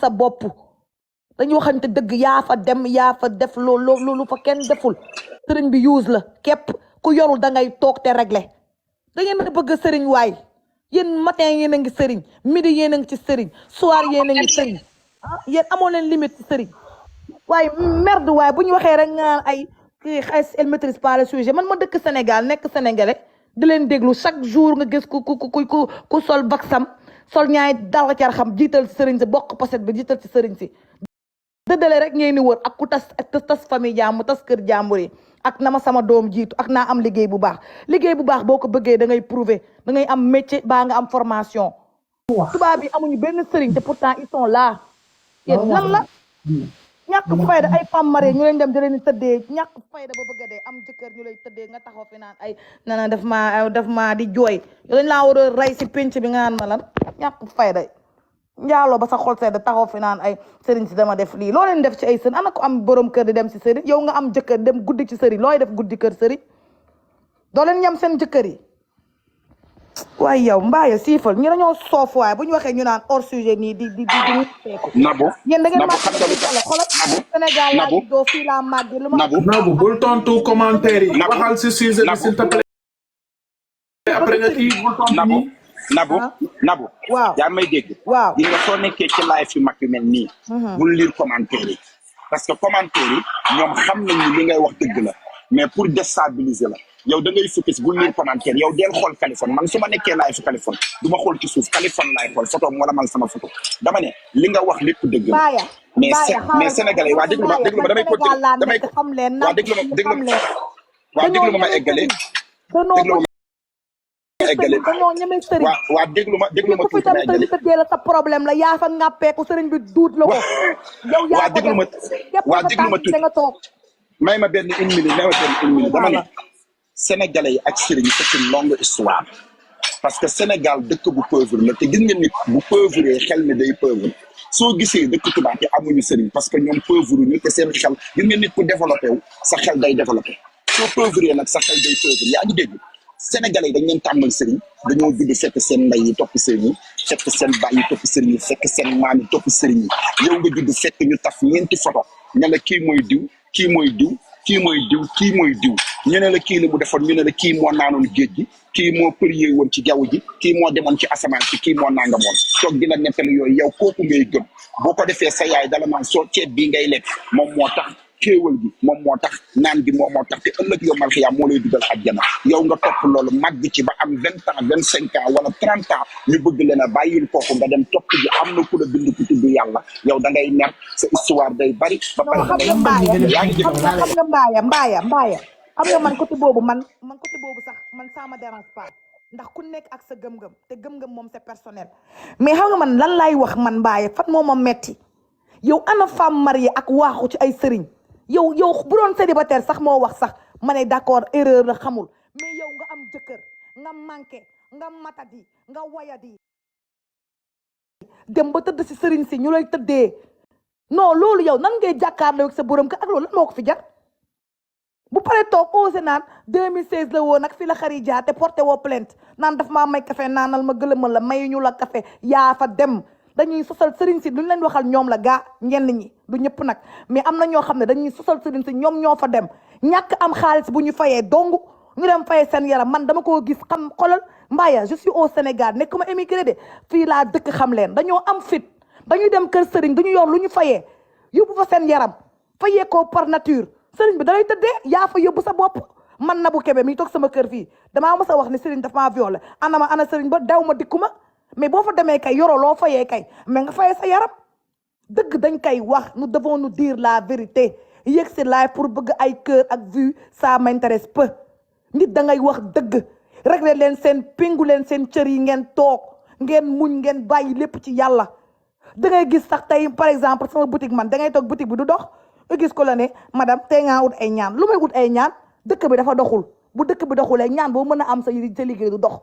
sa bopp dañu waxante dëgg yaa fa dem yaa fa def loolu fa kenn deful sëriñ bi use la képp ku yorul da ngay toog te régler da ngeen a bëgg sëriñ waay yéen matin yéen a ngi sëriñ midi yéen a ngi ci sëriñ soir yéen a ngi sëriñ yéen amoo leen limite ci sëriñ waaye merde waaye bu ñu waxee rek nga naan ay kii xay elle maîtrise pas le sujet man ma dëkk Sénégal nekk sénégalais di leen déglu chaque jour nga gis ku sol baksam sol ñaay dal car xam jiital ci sëriñ si bokk poset bi jiital ci sëriñ si dëddale rek ngeen di wër ak ku tas famille jàmbur tas kër jàmbur yi ak na ma sama doom jiitu ak naa am liggéey bu baax boo ko bëggee da ngay prouver da ngay am métier baa nga am formation tubaab bi amuñu benn sëriñ te pourtant ils sont là yéen lan la ñàkk fayda ay femme mariée ñu leen dem di leen tëddee ñàkk fayda ba bëgg a dee am jëkkër ñu lay tëddee nga taxaw fi naan ay nana daf maa di jooy yow dañ laa war a rey si pénc bi nga naan ma lan ñàkk fayda njaaloo ba sa xol sedd taxaw fi naan ay sëriñ si dama def lii loo leen def ci ay sëriñ ana ko am borom kër di dem si sëriñ yow nga am jëkkër dem guddi ci sëriñ looy def guddi kër sëriñ doo leen ñam seen jëkkër yi waaye yow mbaaye siifal ñu dañoo soof waaye bu ñu waxee ñu naan hors sujet nii di Nabou yéen da ngeen màgg xoolal Sénégal laa juddoo fii laa màgg lu ma Nabou bul tontu commentaire yi waxal si sujet bi s'il te plaît après nga kii bul tontu Nabou waaw yaa may dégg waaw di nga soo nekkee ci live yu mag yu mel nii bul lire commentaire yi parce que commentaire yi ñoom xam nañu li ngay wax dëgg la mais pour déstabiliser la yow da ngay focus bul lire commentaire yow deel xool Kaliphone man su ma nekkee live fu Kaliphone du ma xool ci suuf Kaliphone laay xool photo wala man sama photo dama ne li nga wax lépp dëgg la mais sénégalais waa déglu ma damay continuer waa déglu ma eggale waa déglu ma tuuti ma eggale la sa problème la yaa fa ngàppeeku sëriñ bi duut la ko yow yaa waa déglu ma tuuti may ma benn une minute dama ne sénégalais yi ak sëriñ c'est une longue histoire parce que Sénégal dëkk bu pauvre la te gis nga nit bu pauvre xel mi day pauvre soo gisee dëkk tubaab te amuñu sëriñ parce que ñoom pauvre ñu te seen xel gis nga nit ku développé wu sa xel day développé soo pauvre nag sa xel day pauvre yaa ngi dégg sénégalais yi dañ leen tàmmal sëriñ dañoo judd fekk seen ndey yi topp sëriñ yi fekk seen baay yi topp sëriñ yi fekk seen maam yi topp sëriñ yi yow nga judd fekk ñu taf ñeenti photo ne la kii mooy diw kii mooy diw kii mooy diw kii mooy diw ñu ne la kii la mu defoon ñu ne la kii moo naanoon géej gi kii moo përie woon ci jaww ji kii moo demoon ci asamaan si kii moo nangamoon toog di la nettali yooyu yow kooku ngay gëm boo ko defee sa yaay dala naan soo ceeb bii ngay lekk moom moo tax xéewal gi moom moo tax naan gi moom moo tax te ëllëg yow mal xiyaam moo lay dugal àjjana yow nga topp loolu màgg ci ba am 20 ans 25 ans wala 30 ans ñu bëgg leen a bàyyil kooku nga dem topp ji am na ku la bind ku tudd yàlla yow da ngay mer sa histoire day bari ba pare xam nga mbaaya xam nga man côté boobu man côté boobu sax man ça me dérange pas ndax ku nekk ak sa gëm-gëm te gëm-gëm moom c'est personnel mais xam nga man lan laay wax man mbaaya fan moo ma metti yow ana femme mariée ak waaxu ci ay sëriñ yow bu doon célibataire sax moo wax sax ma ne d'accord erreur la xamul mais yow nga am jëkkër nga manqué nga matadi nga wayadi dem ba tëdd si sëriñ si ñu lay tëddee non loolu yow nan ngay jàkkaarloo ak sa borom kër ak loolu lan moo ko fi jar bu paree toog osé naan 2016 la woon nag fi la xari jaar te porté woo plainte naan daf maa may café naanal ma gëlëmal la mayuñu la café yaa fa dem dañuy sosal sëriñ si luñ leen waxal ñoom la gaa ñenn ñi du ñëpp nag mais am na ñoo xam ne dañuy sosal sëriñ si ñoom ñoo fa dem ñàkk am xaalis bu ñu fayee dong ñu dem fayee seen yaram man dama koo gis xam xolal mbaaya je suis au Sénégal nekk ma émigré de fii laa dëkk xam leen dañoo am fit dañuy dem kër sëriñ duñu yor lu ñu fayee yóbbu fa seen yaram fayee ko par nature sëriñ bi dalay tëddee yaa fa yóbbu sa bopp man Nabou Kébé mi toog sama kër fii damaa mës a wax ne sëriñ daf maa violé ana sëriñ ba daw ma dikku ma mais boo fa demee kay yoroo loo fayee kay mais nga fayee sa yaram dëgg dañ koy wax nous devons nous dire la vérité yëg si live pour bëgg ay cœur ak vue ça m'intéresse peu nit da ngay wax dëgg régler leen seen pingu leen seen cër yi ngeen toog ngeen muñ ngeen bàyyi lépp ci yàlla da ngay gis sax tey par exemple sama boutique man da ngay toog boutique bi du dox nga gis ko la ne madame tey ngaa ut ay ñaan lu may ut ay ñaan dëkk bi dafa doxul bu dëkk bi doxulee ñaan boo mën a am sa liggéey du dox